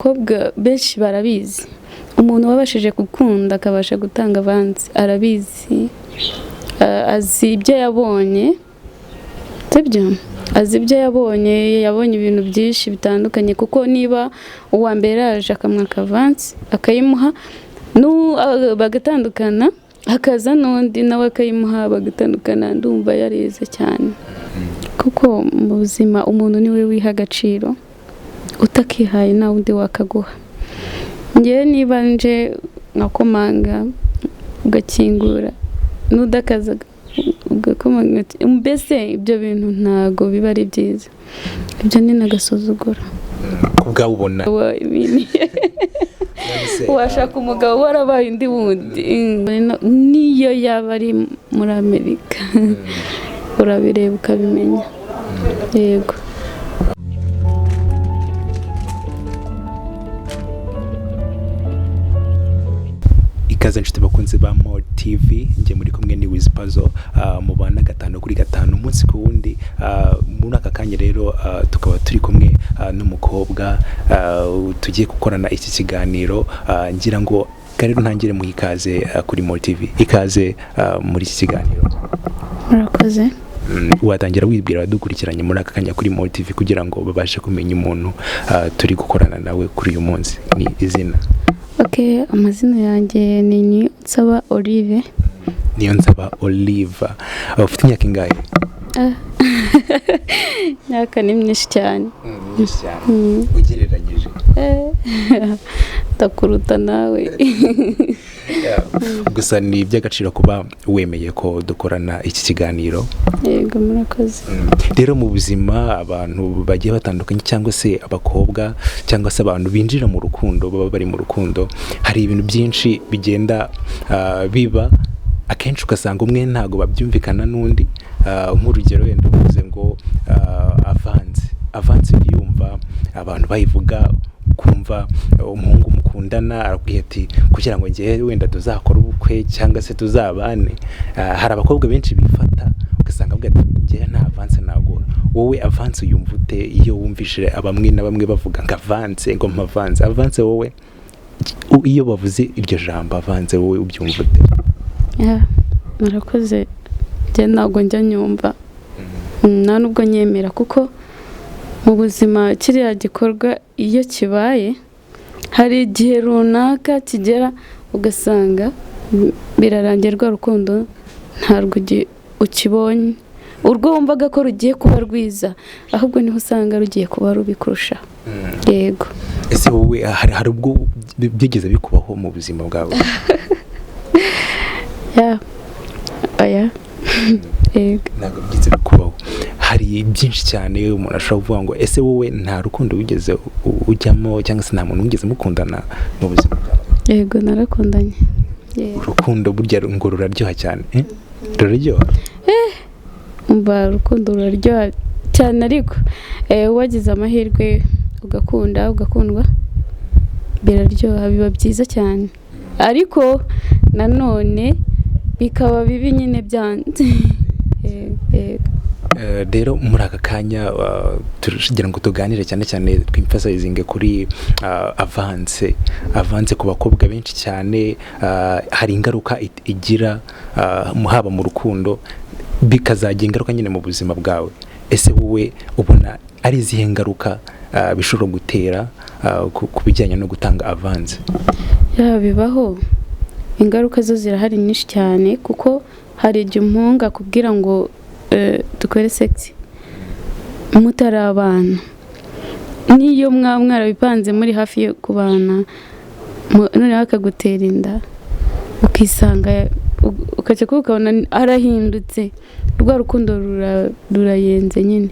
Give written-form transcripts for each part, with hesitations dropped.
Abakobwa benshi barabizi, umuntu wabashije gukunda akabasha gutanga avansi arabizi, azi ibyo yabonye, sibyo? Azi ibyo yabonye, yabonye ibintu byinshi bitandukanye, kuko niba uwa mbere yaje akamwaka avansi akayimuha, bagatandukana, hakaza n'undi nawe akayimuha bagatandukana, ndumva yarize cyane. Kuko mu buzima umuntu niwe wiha agaciro, utakihaye nta wundi wakaguha. Ngewe niba nje nkakomanga ugakingura, n'udakaza ugakomanga, mbese ibyo bintu ntago biba ari byiza, ibyo ni n'agasuzuguro. Ku bwawe ubona Washaka umugabo warabaye undi wundi, niyo yaba ari muri Amerika, urabireba ukabimenya. Yego. Ikaze inshuti bakunzi ba More TV, njye muri kumwe ni Wiz Puzzle, mubana 5 kuri 5 umunsi ku wundi. Muri aka kanya rero tukaba turi kumwe n'umukobwa tugiye gukorana iki kiganiro. Ngira ngo rero ntangire muha ikaze kuri More TV. Ikaze muri iki kiganiro. Murakoze. Watangira wibwira abadukurikiranye muri aka kanya kuri More TV kugira ngo babashe kumenya umuntu turi gukorana nawe kuri uyu munsi, ni izina? Ok, amazina yanjye ni Niyonsaba Olive. Niyonsaba Olive, ufite imyaka ingahe? Imyaka ni myinshi cyane. Myinshi cyane ugereranyije? Ndakuruta nawe. Gusa ni iby'agaciro kuba wemeye ko dukorana iki kiganiro. Yego, murakoze. Rero mu buzima abantu bagiye batandukanye, cyangwa se abakobwa, cyangwa se abantu binjira mu rukundo, baba bari mu rukundo, hari ibintu byinshi bigenda biba akenshi, ugasanga umwe ntabwo babyumvikana n'undi. Nk'urugero wenda uvuze ngo avanse, avanse yumva abantu bayivuga, kumva umuhungu mukundana arakubwira ati kugira ngo ngewe wenda tuzakore ubukwe cyangwa se tuzabane. Hari abakobwa benshi bifata, ugasanga avuga ati ngewe nta avanse naguha. Wowe avanse uyumva ute iyo wumvise bamwe na bamwe bavuga ngo avanse, ngo mpa avanse, avanse? Wowe iyo bavuze iryo jambo avanse, wowe ubyumva ute? Murakoze. Njye ntabwo njya nyumva, nta nubwo nyemera, kuko mu buzima kiriya gikorwa iyo kibaye hari igihe runaka kigera ugasanga birarangira, rwa rukundo ntabwo ukibonye, urwo wumvaga ko rugiye kuba rwiza, ahubwo niho usanga rugiye kuba rubi kurushaho. Yego. Ese wowe hari ubwo byigeze bikubaho mu buzima bwawe? Oya. Yego. Ntabwo byigeze bikubaho. Hari byinshi cyane umuntu ashobora kuvuga ngo ese wowe nta rukundo wigeze ujyamo, cyangwa se nta muntu wigeze mukundana mu buzima bwawe? Yego, narakundanye. Urukundo burya ngo ruraryoha cyane, ruraryoha? Umva, urukundo ruraryoha cyane, ariko wagize amahirwe ugakunda ugakundwa, biraryoha, biba byiza cyane, ariko nanone bikaba bibi nyine byanze. Rero muri aka kanya tugira ngo tuganire cyane cyane twemphasizinge kuri avanse. Avanse ku bakobwa benshi cyane hari ingaruka igira, haba mu rukundo, bikazagira ingaruka nyine mu buzima bwawe. Ese wowe ubona ari izihe ngaruka bishobora gutera ku bijyanye no gutanga avanse? Bibaho, ingaruka zo zirahari nyinshi cyane, kuko hari igihe umuhungu akubwira ngo dukore sex mutari abana, niyo mwaba mwarabipanze muri hafi yo kubana, noneho akagutera inda, ukisanga ukajya ukabona arahindutse, rwa rukundo rurayenze nyine.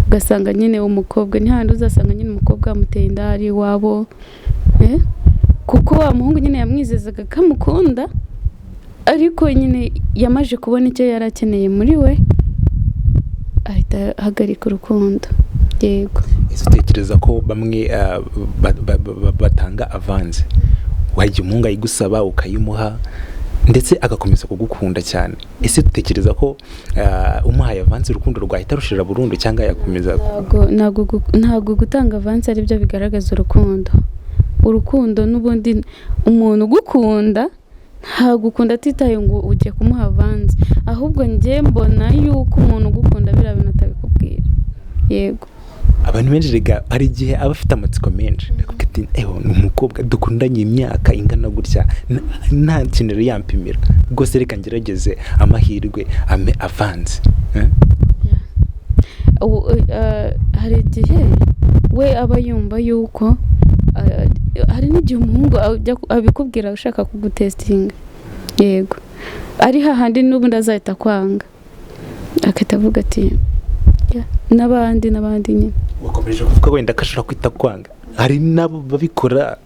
Ugasanga nyine umukobwa ni handi uzasanga nyine umukobwa yamuteye inda ari iwabo, kuko wa muhungu nyine yamwizezaga ko amukunda, ariko nyine yamaze kubona icyo yari akeneye muri we, ahita ahagarika urukundo. Yego. Ese utekereza ko bamwe batanga avanze, wajya umuhungu ayigusaba ukayimuha, Ndetse agakomeza kugukunda cyane. Ese dutekereza ko umuhaye avance urukundo rwahita rushira burundu, cyangwa yakomeza? Ntabwo gutanga avance ari byo bigaragaza urukundo. Urukundo n'ubundi, umuntu ugukunda ntagukunda atitaye ngo ugiye kumuha avance. Ahubwo njye mbona yuko umuntu ugukunda biriya bintu atabikubwira, yego. Abantu benshi rega hari igihe aba afite amatsiko menshi, akavuga ati: "Ewe, ni umukobwa dukundanye imyaka ingana gutya, nta kintu yari yampimira rwose, reka ngerageze amahirwe ampe avance." Eh? Ubu, hari igihe we aba yumva yuko hari n'igihe umuhungu abikubwira ashaka kugutestinga, yego, ari hahandi n'ubundi azahita kwanga, agahita avuga ati: "Yeah, n'abandi n'abandi nyine." Wakomeje kuvuga wenda ko ashobora kwita kwanga, hari n'abo babikora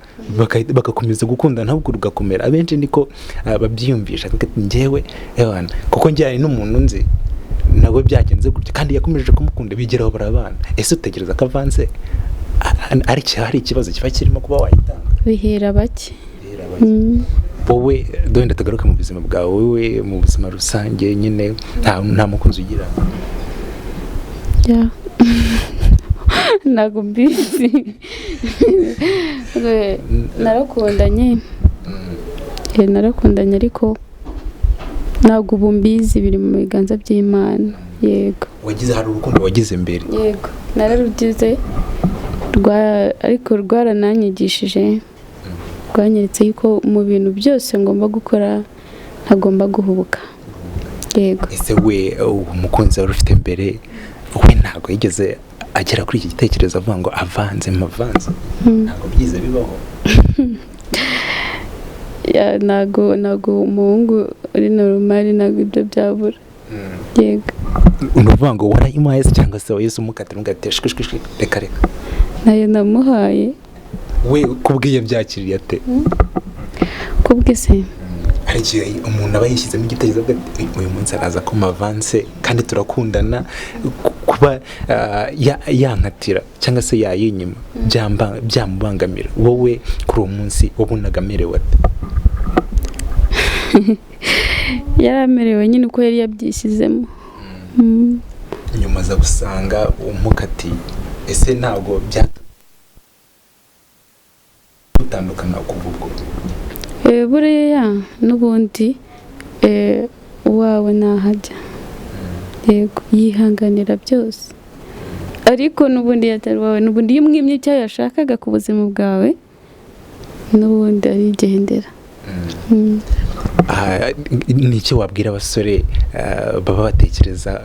bagakomeza gukunda ntabwo rugakomera. Abenshi niko babyiyumvisha, akavuga ati: "Njyewe ewana," kuko njye hari n'umuntu nzi nawe byagenze gutya, kandi yakomeje kumukunda bigeraho barabana. Ese utekereza ko avance hari ikibazo kiba kirimo kuba wayitanga? Bihera bake. Wowe wenda tugaruke mu buzima bwawe, wowe mu buzima rusange nyine nta mukunzi ugira? Yeah. Ntabwo mbizi. Narakundanye. Narakundanye, ariko ntabwo ubu mbizi, biri mu biganza by'Imana, yego. Wagize, hari urukundo wagize mbere? Yego, nararugize, ariko rwarananyigishije, rwanyeretse yuko mu bintu byose ngomba gukora ntagomba guhubuka, yego. Ese we umukunzi wari ufite mbere, we ntabwo yigeze agera kuri iki gitekerezo avuga ngo avance mpavanze? Ntabwo byize bibaho? Yeah, ntabwo umuhungu uri normal, ntabwo ibyo byabura, yego. Ni ukuvuga ngo warayimuhaye se, cyangwa se wahise umukatira ugatera shwi shwi shwi, reka reka? Nayo namuhaye. We kubwiye byakiriye ate? Kubwe se? Hari igihe umuntu aba yishyizemo igitekerezo avuga ati: "Uyu munsi araza ko avance kandi turakundana, kuba yankatira cyangwa se yayinyima byamubangamira." Wowe kuri uwo munsi wabonaga amerewe ate? Yari amerewe nyine uko yari yabyishyizemo. Nyuma aza gusanga umukatiye. Ese ntabwo byatumye mutandukana kuva ubwo? Buriya n'ubundi uwawe ntahajya, yego, yihanganira byose. Ariko n'ubundi iyo atari uwawe, n'ubundi iyo umwimye icyo yashakaga ku buzima bwawe, n'ubundi arigendera. Aha, ni iki wabwira abasore baba batekereza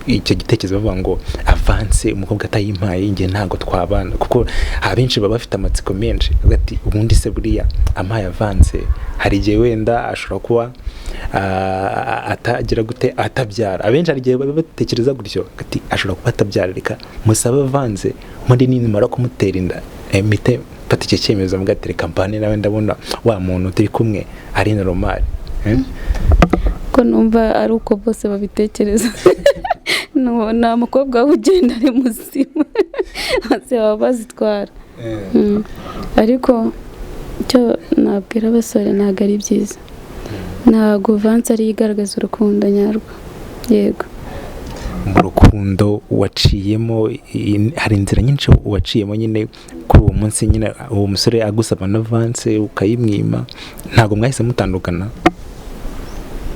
icyo gitekerezo, bavuga ngo avance umukobwa atayimpaye njye ntabwo twabana? Kuko abenshi baba bafite amatsiko menshi, bavuga ati: "Ubundi se buriya ampaye avance, hari igihe wenda ashobora kuba atagira gute, atabyara." Abenshi hari igihe baba batekereza gutyo, ati: "Ashobora kuba atabyara, reka musabe avance, muri nimara kumutera inda mpite mfata icyo cyemezo, mvuga ati reka mbane nawe, ndabona wa muntu turi kumwe ari normal." Eh? Ko numva ari uko bose babitekereza. No, nta mukobwa waba ugenda ari muzima, bose baba bazitwara. Ariko icyo nabwira abasore, ntabwo ari byiza, ntabwo avance ariyo igaragaza urukundo nyarwo, yego. Mu rukundo waciyemo, hari inzira nyinshi waciyemo nyine. Kuri uwo munsi nyine uwo musore agusaba na avance ukayimwima, ntabwo mwahise mutandukana?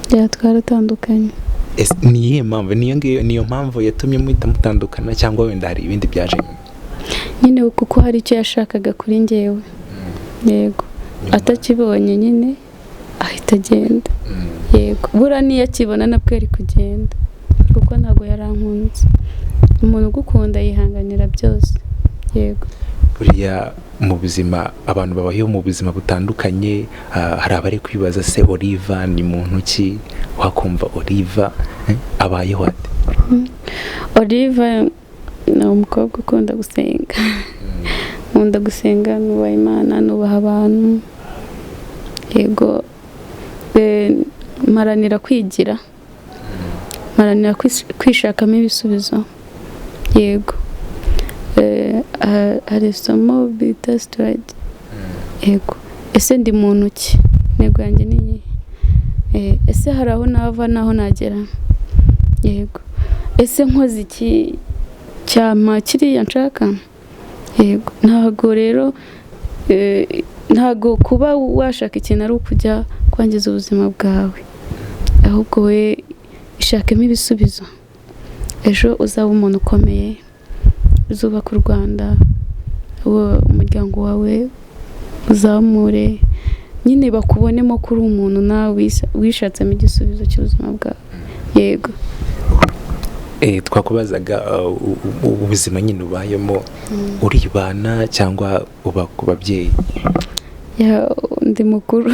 Yeah, twaratandukanye. Ese ni iyihe mpamvu? Niyo ngiyo, niyo mpamvu yatumye muhita mutandukana, cyangwa wenda hari ibindi byaje nyuma? Nyine kuko hari icyo yashakaga kuri njyewe, yego, atakibonye nyine ahita agenda, yego. Buriya niyo akibona nabwo yari kugenda, kuko ntabwo yarankunze. Umuntu ugukunda yihanganira byose, yego. Buriya mu buzima abantu babayeho mu buzima butandukanye. Hari abari kwibaza: se Oliva ni muntu ki? Wakumva Oliva abayeho ate? Olive ni umukobwa ukunda gusenga. Nkunda gusenga, nubaha Imana, nubaha abantu, yego. Mparanira kwigira, mparanira kwishakamo ibisubizo, yego. Hari isomo bita siturayidi, yego. Ese ndi muntu ki? Intego yanjye ni iyihe? Ese hari aho nava n'aho nagera? Yego. Ese nkoze iki cyampa kiriya nshaka? Yego. Ntabwo rero ntabwo kuba washaka ikintu ari ukujya kwangiza ubuzima bwawe, ahubwo we ishakemo ibisubizo, ejo uzaba umuntu ukomeye, uzubaka u Rwanda, umuryango wawe uzamure, nyine bakubonemo ko uri umuntu nawe wishatsemo igisubizo cy'ubuzima bwawe. Yego. Twakubazaga ubuzima nyine ubayemo, uribana cyangwa uba ku babyeyi? Ndi mukuru,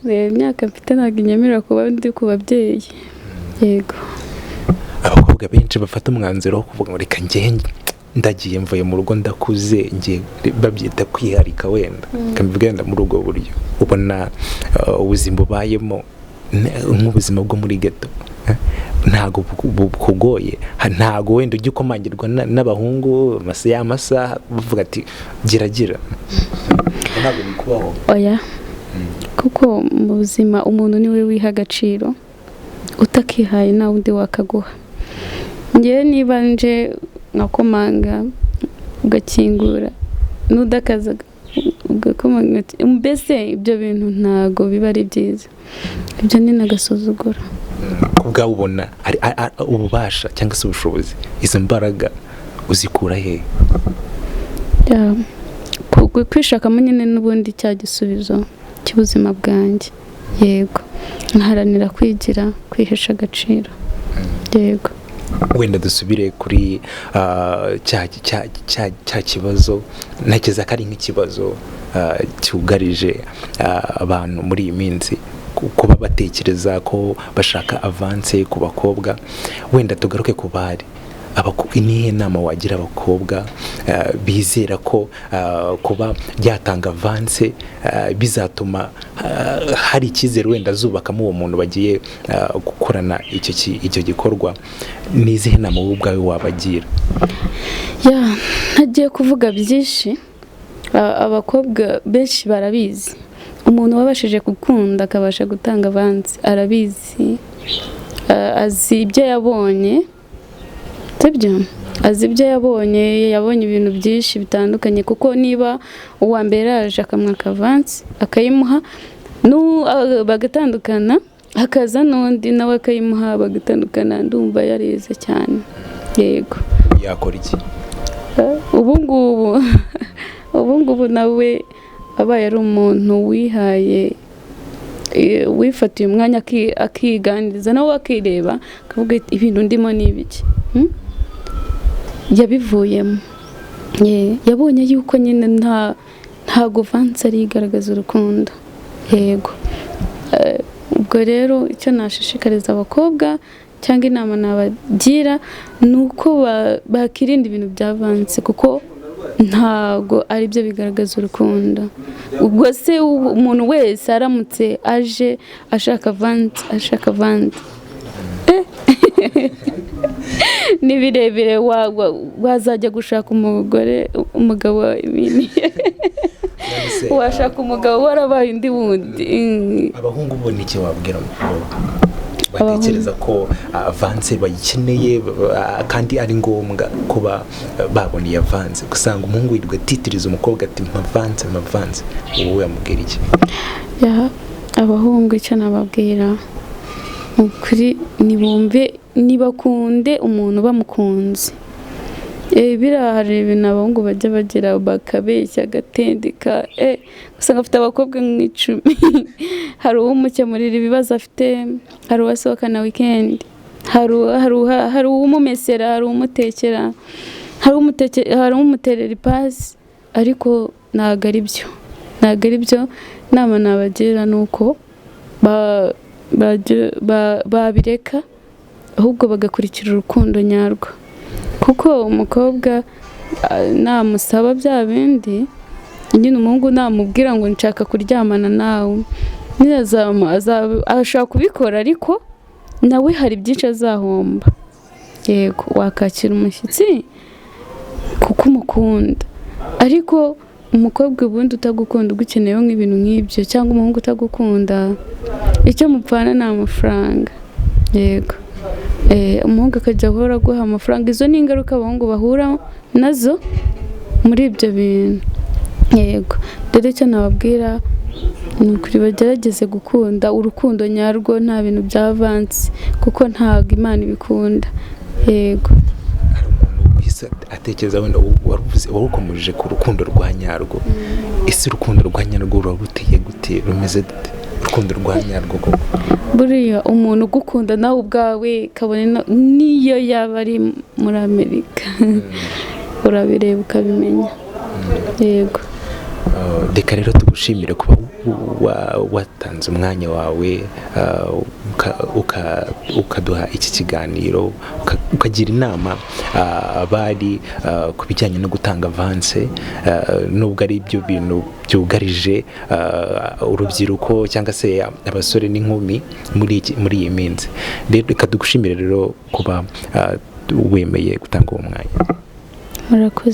imyaka mfite ntabwo inyemerera kuba ndi ku babyeyi. Yego. Abakobwa benshi bafata umwanzuro wo kuvuga ngo reka ngende, ndagiye, mvuye mu rugo, ndakuze, ngiye, babyita kwiharika wenda, mbivuge wenda muri ubwo buryo. Ubona ubuzima ubayemo nk'ubuzima bwo muri ghetto ntabwo bukugoye? Ntabwo wenda ujya ukomangirwa n'abahungu y'amasaha bavuga ati gira gira? Ntabwo bikubaho? Oya, kuko mu buzima umuntu niwe wiha agaciro, utakihaye nta wundi wakaguha. Ngewe niba nje nkakomanga ugakingura, n'udakaza ugakomanga, mbese ibyo bintu ntabwo biba ari byiza, ibyo ni n'agasuzuguro. Ku bwawe ubona ububasha cyangwa se ubushobozi, izo mbaraga uzikura he? Kwishakamo nyine n'ubundi cya gisubizo cy'ubuzima bwanjye. Yego, nkaharanira kwigira, kwihesha agaciro. Yego. Wenda dusubire kuri cya kibazo, ntekereza ko ari nk'ikibazo cyugarije abantu muri iyi minsi, kuba batekereza ko bashaka avance ku bakobwa. Wenda tugaruke ku bari, nihe nama wagira abakobwa bizera ko kuba byatanga avance bizatuma hari icyizere wenda azubakamo uwo muntu bagiye gukorana icyo gikorwa? Ni izihe nama wowe ubwawe wabagira? Ntagiye kuvuga byinshi, abakobwa benshi barabizi. Umuntu wabashije gukunda akabasha gutanga avance arabizi, azi ibyo yabonye, sibyo? Azi ibyo yabonye, yabonye ibintu byinshi bitandukanye, kuko niba uwa mbere yaje akamwaka avance akayimuha, bagatandukana, hakaza n'undi nawe akayimuha bagatandukana, ndumva yarize cyane. Yego. Yakora iki? Ubu ngubu nawe abaye ari umuntu wihaye, wifatiye umwanya, akiganiriza nawe, akireba, akavuga ibintu ndimo ni ibiki, yabivuyemo. Yabonye yuko nyine ntago avance ari igaragaza urukundo. Yego. Ubwo rero icyo nashishikariza abakobwa cyangwa inama nabagira ni uko bakirinda ibintu bya avance, kuko ntago ari byo bigaragaza urukundo. Ubwo se umuntu wese aramutse aje ashaka avance, ashaka avance, ni birebire, wazajya gushaka umugore, umugabo, washaka umugabo warabaye undi wundi. Abahungu bo ni iki wabwira batekereza ko avance bayikeneye kandi ari ngombwa kuba babona iyi avance? Usanga umuhungu yirirwa atitiriza umukobwa ati mpa avance, mpa avance, wowe yamubwira iki? Abahungu icyo nababwira ukuri, nibumve, nibakunde umuntu bamukunze. Biriya hari ibintu abahungu bajya bagira bakabeshya, agatendeka, usanga afite abakobwa nk'icumi, hari uwumukemurira ibibazo afite, hari uwasohokana weekend, hari uwumumesera, hari uwumutekera, hari umuterera ipasi, ariko ntabwo ari byo, ntabwo ari byo. Inama nabagira ni uko babireka, ahubwo bagakurikira urukundo nyarwo, kuko umukobwa namusaba bya bindi nyine, umuhungu namubwira ngo nshaka kuryamana nawe, ashobora kubikora, ariko nawe hari byinshi azahomba. Yego, wakakira umushyitsi kuko umukunda, ariko umukobwa ubundi utagukunda ugukeneyeho nk'ibintu nk'ibyo, cyangwa umuhungu utagukunda Icyo mupfana ni amafaranga. Yego. Umuhungu akajya ahora aguha amafaranga. Izo ni ingaruka abahungu bahura nazo muri ibyo bintu. Yego, rero icyo nababwira ni ukuri, bagerageze gukunda urukundo nyarwo, nta bintu bya avansi, kuko ntabwo Imana ibikunda. Yego. Hari umuntu wese atekereza, wenda warukomeje ku rukundo rwa nyarwo. Ese urukundo rwa nyarwo ruba ruteye gute? Rumeze gute urukundo rwa nyarwo koko? Buriya umuntu ugukunda nawe ubwawe, kabone n'iyo yaba ari muri Amerika, urabireba ukabimenya. Yego. Reka rero tugushimire kuba watanze umwanya wawe, ukaduha iki kiganiro, ukagira inama abari ku bijyanye no gutanga avanse, nubwo ari byo bintu byugarije urubyiruko cyangwa se abasore n'inkumi muri iyi minsi. Rero reka tugushimire rero kuba wemeye gutanga uwo mwanya. Murakoze.